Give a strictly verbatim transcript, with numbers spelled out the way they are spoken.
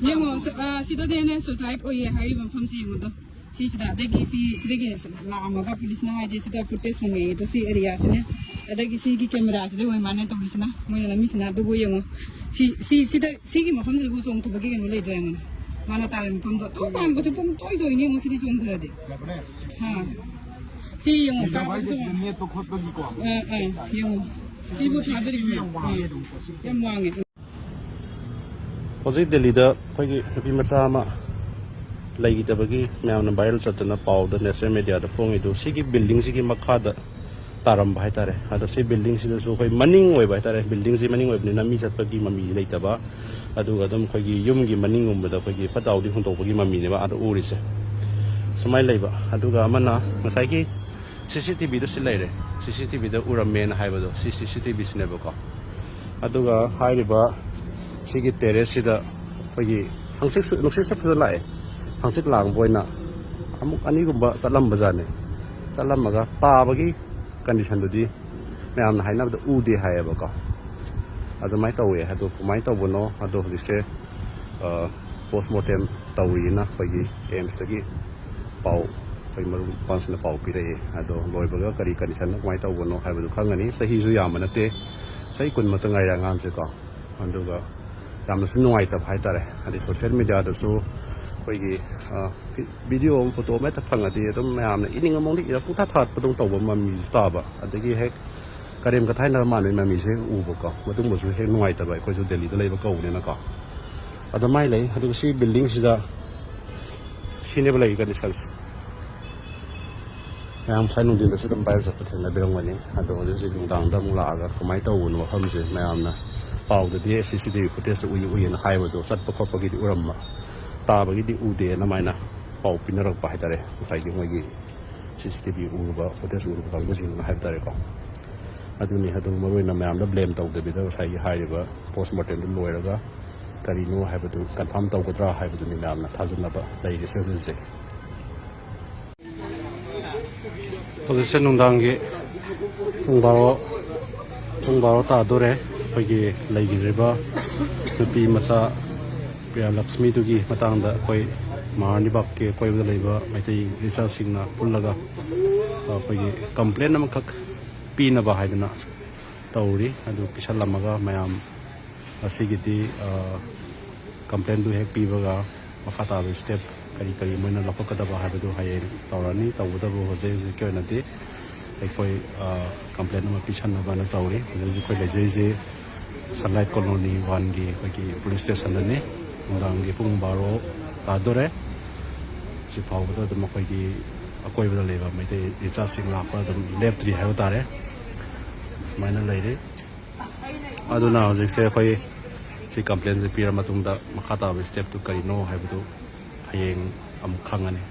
ꯌꯦꯡꯉꯣ, ꯁ-, ꯑ, ꯁꯤꯗꯗꯤ ꯑꯩꯅ suicide ꯑꯣꯏꯌꯦ ꯍꯥꯏꯔꯤꯕ ꯃꯐꯝꯁꯦ ꯌꯦꯡꯉꯣ ꯑꯗꯣ꯫ ꯁꯤꯁꯤꯗ, ꯑꯗꯒꯤ ꯁꯤ, ꯁꯤꯗꯒꯤ ꯂꯥꯛꯑꯝꯃꯒ ꯄꯨꯂꯤꯁꯅ ꯍꯥꯏꯁꯦ ꯁꯤꯗ footage ꯐꯪꯉꯛꯑꯦ ꯑꯗꯣ, ꯁꯤ area ꯁꯤꯅꯦ꯫ ꯑꯗꯒꯤ ꯁꯤꯒꯤ camera ꯁꯤꯗ ꯑꯣꯏ ꯃꯥꯅ ꯇꯧꯔꯤꯁꯤꯅ, ꯃꯣꯏꯅ ꯅꯝꯃꯤꯁꯤꯅ꯫ ꯑꯗꯨꯕꯨ ꯌꯦꯡꯉꯣ, ꯁꯤ, ꯁꯤ, ꯁꯤꯗ, ꯁꯤꯒꯤ ꯃꯐꯝꯁꯤꯗꯕꯨ ꯆꯣꯡꯊꯕꯒꯤ ꯀꯩꯅꯣ ꯂꯩꯇ꯭ꯔꯦ꯫ ꯌꯦꯡꯉꯣ, ꯃꯥꯅ ꯇꯥꯔꯤ ꯃꯐꯝꯗꯣ ꯑꯗꯨꯝ ꯃꯥꯟꯕꯁꯦ ꯄꯨꯡ ꯇꯣꯏ ꯇꯣꯏꯅꯤ꯫ ꯌꯦꯡꯉꯣ, ꯁꯤꯗꯤ ꯆꯣꯡꯊꯔꯗꯤ꯫ ꯑꯥ꯫ ꯁꯤ ꯌꯦꯡꯉꯣ, ꯁꯤꯗ ꯀꯥꯕꯁꯤ ꯍꯥꯏꯁꯦ ꯇꯣꯉꯥꯟ-, ꯁꯤꯗ ꯅꯦꯠꯄ ꯈꯣꯠꯄꯒꯤꯀꯣ꯫ ꯑꯥ, ꯑꯥ, ꯌꯦꯡꯉꯣ꯫ ꯁꯤꯕꯨ ꯊꯥꯗꯔꯤꯕꯅꯦ꯫ ꯌꯥꯝ ꯋꯥꯡꯉꯦ ꯑꯥ꯫ ꯑꯗꯨꯝ꯫ ꯌꯥꯝ ꯋꯥꯡꯉꯦ꯫ ꯍꯧꯖꯤꯛ ꯗꯦꯜꯂꯤꯗ ꯑꯩꯈꯣꯏꯒꯤ ꯅꯨꯄꯤ ꯃꯆꯥ ꯑꯃ ꯂꯩꯈꯤꯗꯕꯒꯤ ꯃꯌꯥꯝꯅ viral ꯆꯠꯇꯅ ꯄꯥꯎꯗ national media ꯗ ꯐꯣꯡꯉꯤꯗꯨ ꯁꯤꯒꯤ building ꯁꯤꯒꯤ ꯃꯈꯥꯗ ꯇꯥꯔꯝꯕ ꯍꯥꯏꯇꯥꯔꯦ꯫ ꯑꯗꯣ ꯁꯤ building ꯁꯤꯗꯁꯨ ꯑꯩꯈꯣꯏ ꯃꯅꯤꯡ ꯑꯣꯏꯕ ꯍꯥꯏꯇꯥꯔꯦ, building ꯁꯤ ꯃꯅꯤꯡ ꯑꯣꯏꯕꯅꯤꯅ ꯃꯤ ꯆꯠꯄꯒꯤ ꯃꯃꯤ ꯂꯩꯇꯕ, ꯑꯗꯨꯒ ꯑꯗꯨꯝ ꯑꯩꯈꯣꯏꯒꯤ ꯌꯨꯝꯒꯤ ꯃꯅꯤꯡꯒꯨꯝꯕꯗ ꯑꯩꯈꯣꯏꯒꯤ ꯐꯠꯇ ꯍꯥꯎꯗꯤ ꯍꯨꯟꯗꯣꯛꯄꯒꯤ ꯃꯃꯤꯅꯦꯕ ꯑꯥꯗ ꯎꯔꯤꯁꯦ꯫ ꯁꯨꯃꯥꯏꯅ ꯂꯩꯕ꯫ ꯑꯗꯨꯒ ꯑꯃꯅ ꯉꯁꯥꯏꯒꯤ C C T V ꯗꯣ ꯁꯤ ꯂꯩꯔꯦ, C C T V ꯗ ꯎꯔꯝꯃꯦꯅ ꯍꯥꯏꯕꯗꯣ, ꯁꯤ C C T V ꯁꯤꯅꯦꯕꯀꯣ꯫ ꯑꯗꯨꯒ ꯍꯥꯏꯔꯤꯕ ꯁꯤꯒꯤ terrace ꯁꯤꯗ ꯑꯩꯈꯣꯏꯒꯤ ꯍꯪꯆꯤꯠꯁꯨ, ꯅꯨꯡꯁꯤꯠꯁꯨ ꯐꯖꯅ ꯂꯥꯛꯑꯦ꯫ ꯍꯪꯆꯤꯠ ꯂꯥꯡꯕ ꯑꯣꯏꯅ ꯑꯃꯨꯛ ꯑꯅꯤꯒꯨꯝꯕ ꯆꯠꯂꯝꯕꯖꯥꯠꯅꯤ꯫ ꯆꯠꯂꯝꯃꯒ ꯇꯥꯕꯒꯤ condition ꯗꯨꯗꯤ ꯃꯌꯥꯝꯅ ꯍꯥꯏꯅꯕꯗ ꯎꯗꯦ ꯍꯥꯏꯌꯦꯕꯀꯣ꯫ ꯑꯗꯨꯃꯥꯏꯅ ꯇꯧꯋꯦ꯫ ꯑꯗꯣ ꯀꯃꯥꯏꯅ ꯇꯧꯕꯅꯣ? ꯑꯗꯣ ꯍꯧꯖꯤꯛꯁꯦ, ꯑ, post mortem ꯇꯧꯔꯤꯅ ꯑꯩꯈꯣꯏꯒꯤ AIIMS ꯇꯒꯤ ꯄꯥꯎ, ꯑꯩꯈꯣꯏ ꯃꯔꯨꯞ ꯃꯄꯥꯡꯁꯤꯡꯅ ꯄꯥꯎ ꯄꯤꯔꯛꯑꯦ꯫ ꯑꯗꯣ ꯂꯣꯏꯕꯒ ꯀꯔꯤ condition ꯗ ꯀꯃꯥꯏꯅ ꯇꯧꯕꯅꯣ ꯍꯥꯏꯕꯗꯨ ꯈꯪꯒꯅꯤ꯫ ꯆꯍꯤꯁꯨ ꯌꯥꯝꯕ ꯅꯠꯇꯦ, ꯆꯍꯤ ꯀꯨꯟ ꯃꯇ ꯉꯥꯏꯔꯦ ꯑꯉꯥꯡꯁꯦꯀꯣ꯫ ꯑꯗꯨꯒ ꯌꯥꯝꯅꯁꯨ ꯅꯨꯡꯉꯥꯏꯇꯕ ꯍꯥꯏꯇꯥꯔꯦ꯫ ꯍꯥꯏꯗꯤ social media ꯗꯁꯨ ꯑꯩꯈꯣꯏꯒꯤ, ꯑ, video ꯑꯃ, photo ꯑꯃ ꯍꯦꯛꯇ ꯐꯪꯉꯗꯤ ꯑꯗꯨꯝ ꯃꯌꯥꯝꯅ ꯏꯅꯤꯡꯕ ꯃꯑꯣꯡꯗ ꯏꯔ ꯄꯨꯡꯊꯥ ꯊꯥꯒꯠꯄꯗꯧ ꯇꯧꯕ ꯃꯃꯤꯁꯨ ꯇꯥꯕ꯫ ꯑꯗꯒꯤ ꯍꯦꯛ ꯀꯔꯦꯝ ꯀꯊꯥꯏꯅꯕ ꯃꯥꯟꯕꯒꯤ ꯃꯃꯤꯁꯦ ꯍꯦꯛ ꯎꯕꯀꯣ, ꯃꯗꯨꯒꯨꯝꯕꯁꯨ ꯍꯦꯛ ꯅꯨꯡꯉꯥꯏꯇꯕ, ꯑꯩꯈꯣꯏꯁꯨ ꯗꯦꯜꯂꯤꯗ ꯂꯩꯕ ꯀꯧꯕꯅꯤꯅꯀꯣ꯫ ꯑꯗꯨꯃꯥꯏꯅ ꯂꯩ꯫ ꯑꯗꯨꯒ ꯁꯤ building ꯁꯤꯗ ꯁꯤꯅꯦꯕ ꯂꯩꯔꯤ condition ꯁꯦ꯫ ꯃꯌꯥꯝ ꯉꯁꯥꯏ ꯅꯨꯡꯊꯤꯟꯗꯁꯨ ꯑꯗꯨꯝ viral ꯆꯠꯄ ꯊꯦꯡꯅꯕꯤꯔꯝꯒꯅꯤ꯫ ꯑꯗꯣ ꯍꯧꯖꯤꯛ ꯍꯧꯖꯤꯛ ꯅꯨꯡꯗꯥꯡꯗ ꯑꯃꯨꯛ ꯂꯥꯛꯑꯒ ꯀꯃꯥꯏꯅ ꯇꯧꯕꯅꯣ ꯃꯐꯝꯁꯦ, ꯃꯌꯥꯝꯅ ꯄꯥꯎꯗꯗꯤ C C T V footage ꯎꯏ ꯎꯏꯌꯦꯅ ꯍꯥꯏꯕꯗꯣ, ꯆꯠꯄ ꯈꯣꯠꯄꯒꯤꯗꯤ ꯎꯔꯝꯕ, ꯇꯥꯕꯒꯤꯗꯤ ꯎꯗꯦꯅ ꯑꯗꯨꯃꯥꯏꯅ ꯄꯥꯎ ꯄꯤꯅꯔꯛꯄ ꯍꯥꯏꯇꯥꯔꯦ, ꯉꯁꯥꯏꯒꯤ ꯃꯣꯏꯒꯤ C C T V ꯎꯔꯨꯕ, footage ꯎꯔꯨꯕ ꯀꯥꯡꯕꯨꯁꯤꯡꯗꯨꯅ ꯍꯥꯏꯕ ꯇꯥꯔꯦꯀꯣ꯫ ꯑꯗꯨꯅꯤ꯫ ꯑꯗꯨ ꯃꯔꯨ ꯑꯣꯏꯅ ꯃꯌꯥꯝꯗ blame ꯇꯧꯗꯕꯤꯗ ꯉꯁꯥꯏꯒꯤ ꯍꯥꯏꯔꯤꯕ post mortem ꯗꯨ ꯂꯣꯏꯔꯒ ꯀꯔꯤꯅꯣ ꯍꯥꯏꯕꯗꯨ confirm ꯇꯧꯒꯗ꯭ꯔꯥ ꯍꯥꯏꯕꯗꯨꯅꯤ ꯃꯌꯥꯝꯅ ꯊꯥꯖꯅꯕ ꯂꯩꯔꯤꯁꯦ ꯍꯧꯖꯤꯛ ꯍꯧꯖꯤꯛ꯫ ꯍꯧꯖꯤꯛꯁꯦ ꯅꯨꯡꯗꯥꯡꯒꯤ ꯄꯨꯡ ꯕꯥꯔꯣ, ꯄꯨꯡ ꯕꯥꯔꯣ ꯇꯥꯗꯣꯔꯦ꯫ ꯑꯩꯈꯣꯏꯒꯤ ꯂꯩꯈꯤꯗ꯭ꯔꯤꯕ ꯅꯨꯄꯤ ꯃꯆꯥ ꯄ꯭ꯔꯤꯌꯥ ꯂꯛꯁꯃꯤꯗꯨꯒꯤ ꯃꯇꯥꯡꯗ ꯑꯩꯈꯣꯏ ꯃꯍꯥꯔꯥꯅꯤꯕꯥꯒꯀꯤ ꯑꯀꯣꯏꯕꯗ ꯂꯩꯕ ꯃꯩꯇꯩ ꯔꯤꯆꯥꯔꯁꯤꯡꯅ ꯄꯨꯜꯂꯒ ꯑꯩꯈꯣꯏꯒꯤ ꯀꯝꯄ꯭ꯂꯦꯟ ꯑꯃꯈꯛ ꯄꯤꯅꯕ ꯍꯥꯏꯗꯅ ꯇꯧꯔꯤ꯫ ꯑꯗꯨ ꯄꯤꯁꯜꯂꯝꯃꯒ ꯃꯌꯥꯝ ꯉꯁꯤꯒꯤꯗꯤ ꯀꯝꯄ꯭ꯂꯦꯟꯗꯨ ꯍꯦꯛ ꯄꯤꯕꯒ ꯃꯈꯥ ꯇꯥꯕ ꯁ꯭ꯇꯦꯞ ꯀꯔꯤ ꯀꯔꯤ ꯃꯣꯏꯅ ꯂꯧꯈꯠꯀꯗꯕ ꯍꯥꯏꯕꯗꯨ ꯍꯌꯦꯡ ꯇꯧꯔꯅꯤ꯫ ꯇꯧꯕꯇꯕꯨ ꯍꯧꯖꯤꯛ ꯍꯧꯖꯤꯛꯀꯤ ꯑꯣꯏꯅꯗꯤ ꯑꯩꯈꯣꯏ ꯀꯝꯄ꯭ꯂꯦꯟ ꯑꯃ ꯄꯤꯁꯟꯅꯕꯅ ꯇꯧꯔꯤ꯫ ꯍꯧꯖꯤꯛ ꯍꯧꯖꯤꯛ ꯑꯩꯈꯣꯏ ꯂꯩꯖꯔꯤꯁꯤ ꯁꯟꯂꯥꯏꯠ ꯀꯣꯂꯣꯅꯤ ꯋꯥꯟꯒꯤ ꯑꯩꯈꯣꯏꯒꯤ ꯄꯨꯂꯤꯁ ꯁ꯭ꯇꯦꯁꯟꯗꯅꯤ꯫ ꯅꯨꯡꯗꯥꯡꯒꯤ ꯄꯨꯡ ꯕꯥꯔꯣ ꯇꯥꯗꯣꯔꯦ꯫ ꯍꯧꯖꯤꯛ ꯐꯥꯎꯕꯗ ꯑꯗꯨꯝ ꯑꯩꯈꯣꯏꯒꯤ ꯑꯀꯣꯏꯕꯗ ꯂꯩꯕ ꯃꯩꯇꯩ ꯔꯤꯆꯥꯔꯁꯤꯡ ꯂꯥꯛꯄ ꯑꯗꯨꯝ ꯂꯦꯞꯇ꯭ꯔꯤ ꯍꯥꯏꯕ ꯇꯥꯔꯦ꯫ ꯁꯨꯃꯥꯏꯅ ꯂꯩꯔꯤ꯫ ꯑꯗꯨꯅ ꯍꯧꯖꯤꯛꯁꯦ ꯑꯩꯈꯣꯏ ꯁꯤ ꯀꯝꯄ꯭ꯂꯦꯟꯁꯦ ꯄꯤꯔ ꯃꯇꯨꯡꯗ ꯃꯈꯥ ꯇꯥꯕ ꯁ꯭ꯇꯦꯞꯇꯨ ꯀꯔꯤꯅꯣ ꯍꯥꯏꯕꯗꯨ ꯍꯌꯦꯡ ꯑꯃꯨꯛ ꯈꯪꯉꯅꯤ꯫